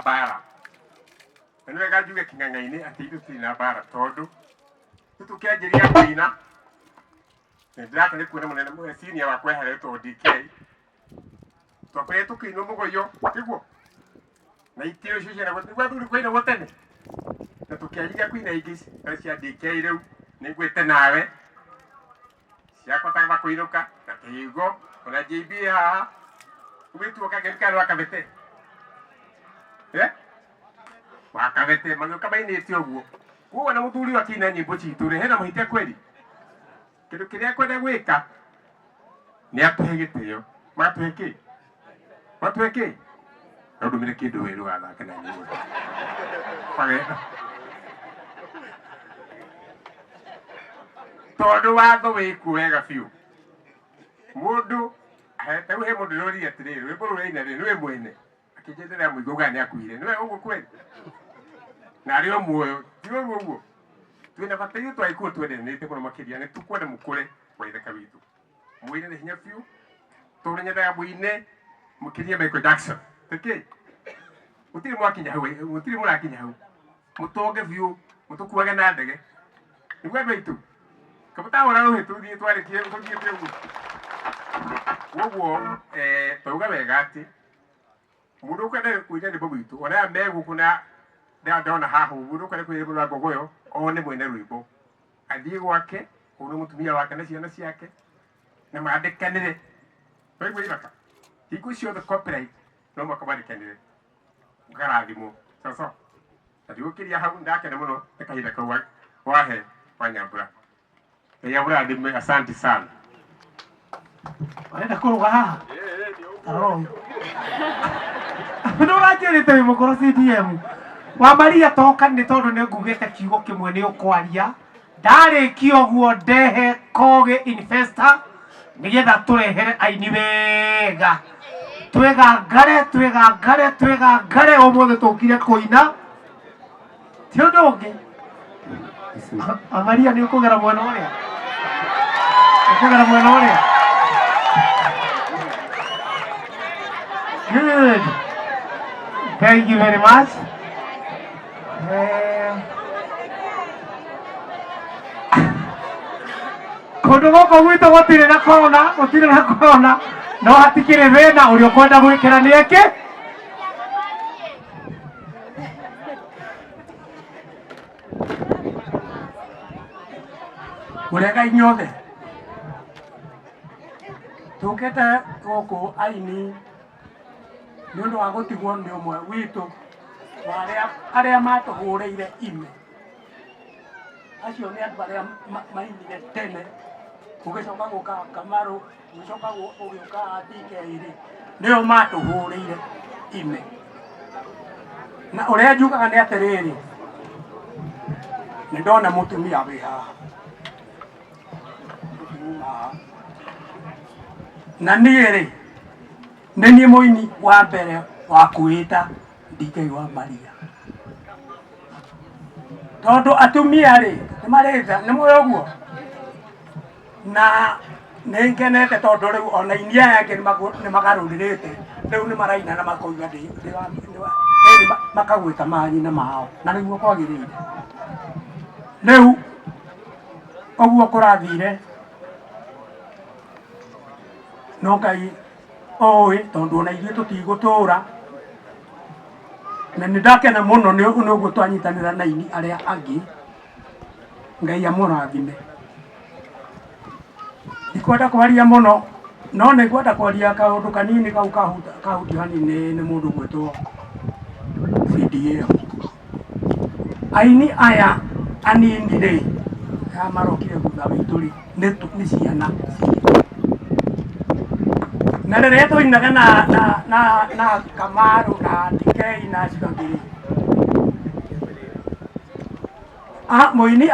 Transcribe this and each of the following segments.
Mbara. Na nĩ wega njuge kĩng'ang'a-inĩ atĩ ithuĩ tũtirĩ na mbara, tondũ tũkĩanjĩria kũina nĩ ndĩrakena nĩ kuona mũnene senior wakwa eha etwo DK. Twakoretwo tũkĩinwo mũgoyo tiguo na itĩo icio ciana nĩguo athuri kũinagwo tene, na tũkĩanjĩria kũina ingĩ cia DK. Rĩu nĩ ngwĩte nawe ciakwa ta kũinũka na kĩhingo ona JB haha gwĩtuo kageni kana wakabete, eh wakabete magĩũka mainĩte ũguo. Koguo na mũthuri ũyũ akĩina nyĩmbo citũ rĩ, hena mahĩtia kweli. Kĩndũ kĩrĩa kwenda gwĩka nĩ atũhe gĩtĩo, matũhe kĩ, matũhe kĩ, no ndũmĩre kĩndũ we ndũgathake na nyĩmbo. Tondũ watho wĩkuo wega biũ. Mũndũ rĩu he mũndũ ũrorire atĩrĩrĩ, rwĩmbo rũrũ aina rĩ, nĩwe mwene akĩnjethera mũingĩ uga nĩ akuire, nĩwe ũguo kweli na arĩ o muoyo, ti ũguo ũguo. Twĩna bata ithuĩ twagĩkorwo twendanĩte mũno makĩria, nĩ tũkwenda mũkũre wa ithaka witũ, mũine na hinya biũ, tondũ nyendaga mũine mũkĩrie Michael Jackson. Tĩkĩ gũtirĩ mwakinya hau, gũtirĩ mũrakinya hau, mũtonge biũ, mũtũkuage na ndege, nĩguo andũ aitũ kamũtahũra rũhĩ tũthiĩ twarĩtie tũthiĩte ũguo. Koguo twauga wega atĩ mũndũ ũkwenda kũina rwĩmbo rwitũ, ona aya me gũkũ na ndona haha ũguo, mũndũ ũkwenda kũina rwĩmbo rwa Ngogoyo one mwene rwĩmbo athiĩ gwake, one mũtumia wake na ciana ciake na mandĩkanĩre. Waigua ithaka hingo ciothe copyright no mũhaka mandĩkanĩre, ũkarathimwo sawa sawa. Na ndigũkĩria hau, ndakena mũno nĩ kahinda kau wahe wa Nyambura. Ngai amũrathime, asante sana. Ũrenda kũrũga haha? Tarora ũyũ. Nĩ ũranjĩrĩte wĩ mũkũrũ CDM. Wa Maria toka nĩ tondũ nĩ ngugĩte kiugo kĩmwe nĩ ũkwaria. Ndarĩkia ũguo ndehe Kogĩ Investor nĩgetha tũrehere aini wega. Twĩgangare, twĩgangare, twĩgangare, ũmũthĩ tũkire kũina. Ti ũndũ ũngĩ. Maria nĩ ũkũgera mwena ũrĩa? Ũkũgera mwena ũrĩa? Good. Thank you very much. Kũndũ gũkũ gwitũ gũtirĩ na corona, gũtirĩ na corona, no hatikĩrĩ thĩna, ũrĩa ũkwenda gwĩkĩra nĩ eke. Mũrĩega inyuothe, tũkĩte gũkũ aini nĩ ũndũ wa gũtigwo nĩ ũmwe witũ wa arĩa matũhũrĩire ime. Acio nĩ andũ arĩa mainire tene, gũgĩcoka gũka Kamarũ, gũgĩcoka gũgĩũka DK rĩ, nĩo matũhũrĩire ime. Na ũrĩa njugaga nĩ atĩrĩrĩ, nĩ ndona mũtumia wĩ haha, mũtumia haha. Na niĩ rĩ, nĩ niĩ mũini wa mbere wa kwĩĩta DK wa Maria. Tondũ atumia rĩ, nĩ marĩ tha, nĩ mũĩ ũguo? Na nĩ ngenete tondũ rĩu ona aini aya angĩ nĩ magarũrĩrĩte, rĩu nĩ maraina na makoiga ndĩ makagwĩta manyina mao, na nĩguo kwagĩrĩire. Rĩu ũguo kũrathire no Ngai ũĩ, tondũ ona ithuĩ tũtigũtũra, na nĩ ndakena mũno nĩ ũguo twanyitanĩra na aini arĩa angĩ. Ngai amũrathime. Ndikwenda kwaria mũno, no nĩ ngwenda kwaria kaũndũ kanini kau kahutio hanini nĩ mũndũ ũgwĩtwo CDA. Aini aya anini rĩ, aya marokire thutha witũ rĩ, nĩ ciana citũ. Na rĩrĩa twainaga na Kamaru na DK na acio angĩ rĩ, mũini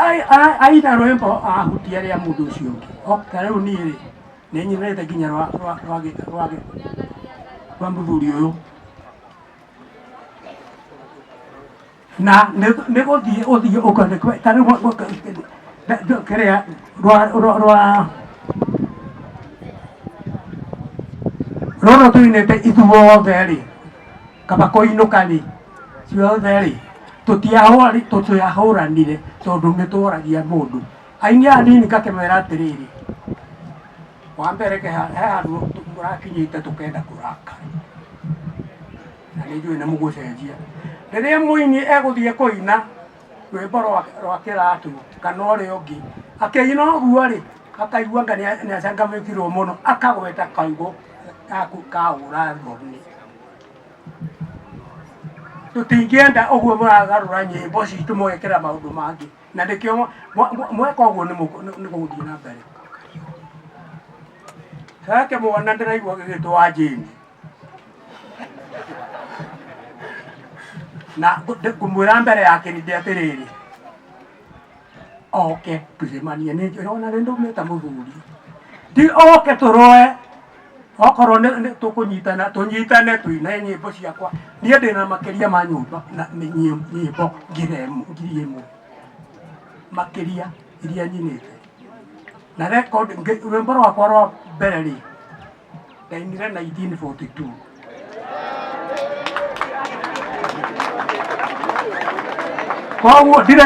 aina rwĩmbo ahutia rĩa mũndũ ũcio ũngĩ. Ta rĩu niĩ rĩ, nĩ nyinĩte nginya rwa mũthuri ũyũ. Na nĩ gũthiĩ ũthiĩ ũkone ta rĩu kĩrĩa rwa rũrũ tũinĩte ithuothe rĩ, kaba kũinũka rĩ. Ciothe rĩ tũtiahũranire tondũ nĩ tworagia mũndũ. Aini aya nini ngakĩmera atĩrĩrĩ, wa mbere he handũ mũrakinyĩte tũkenda kũrakara na nĩ njũĩ nĩ mũgũcenjia. Rĩrĩa mũini egũthiĩ kũina rwĩmbo rwa kĩratũ kana ũrĩa ũngĩ, akĩina ũguo rĩ akaigua anga nĩ acangamũkirwo mũno, akagweta kaigo gaku ka ũra thoni. Tũtingĩenda ũguo mũragarũra nyĩmbo citũ mũgekĩra maũndũ mangĩ, na nĩkĩo mweka ũguo nĩ gũgũthiĩ na mbere. He kĩmwana ndĩraigua gĩgĩtwo wa Jane, na ngũmwĩra mbere ya kĩrĩndĩ atĩrĩrĩ, oke tũcemanie, nĩ ona nĩ ndũmĩte mũthuri, ti oke tũroe, okorwo nĩ tũkũnyitana tũnyitane tũine nyĩmbo ciakwa. Niĩ ndĩna makĩria ma nyũmba na nyĩmbo 1000 makĩria iria nyinĩte na record. Rwĩmbo rwakwa rwa mbere rĩ ndainire 1942. Koguo ndire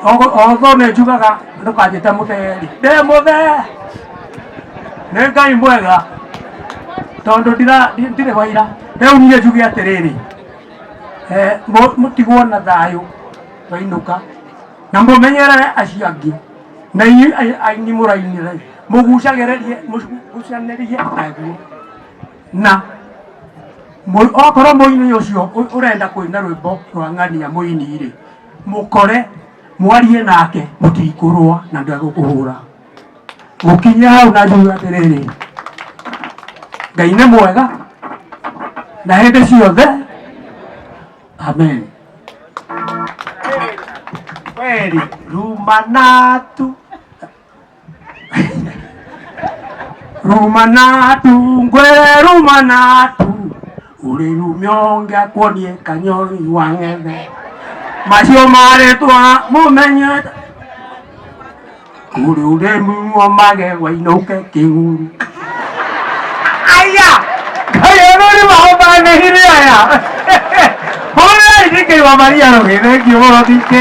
otho nĩ njugaga ndũkanjĩte mũtheri, ndĩ mũthee nĩ Ngai mwega tondũ ndirĩ waira. Rĩu niĩ njuge atĩrĩrĩ, mũtigwo na thayũ twainũka, na mũmenyerere acio angĩ, na inyuĩ aini mũrainĩre mũgucagĩrĩrie mũgucanĩrie naguo, na okorwo mũini ũcio ũrenda kũina rwĩmbo rwa ng'ania mũini rĩ, mũkore mwarie nake mũtikũrũa na ndegũkũhũra. Gũkinya hau na njuge atĩrĩrĩ, Ngai nĩ mwega na hĩndĩ ciothe, amen. Kweli rumanatu rumanatu ngwere rumanatu uri rumyonge akuonie kanyori wa ng'ethe macio marĩtwa mũmenyete kũrĩ ũrĩmi mage wainũke kĩng'uru. Aya aya nĩ mahobanĩire aya hũrĩrai DK wa Maria rũgĩ. Thengiũ mũno DK.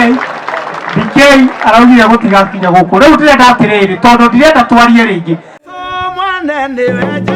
DK araugire gũtigakinya gũkũ. Rĩu ndĩrenda atĩrĩrĩ, tondũ ndirenda twarie rĩngĩ. Mwana nĩwe.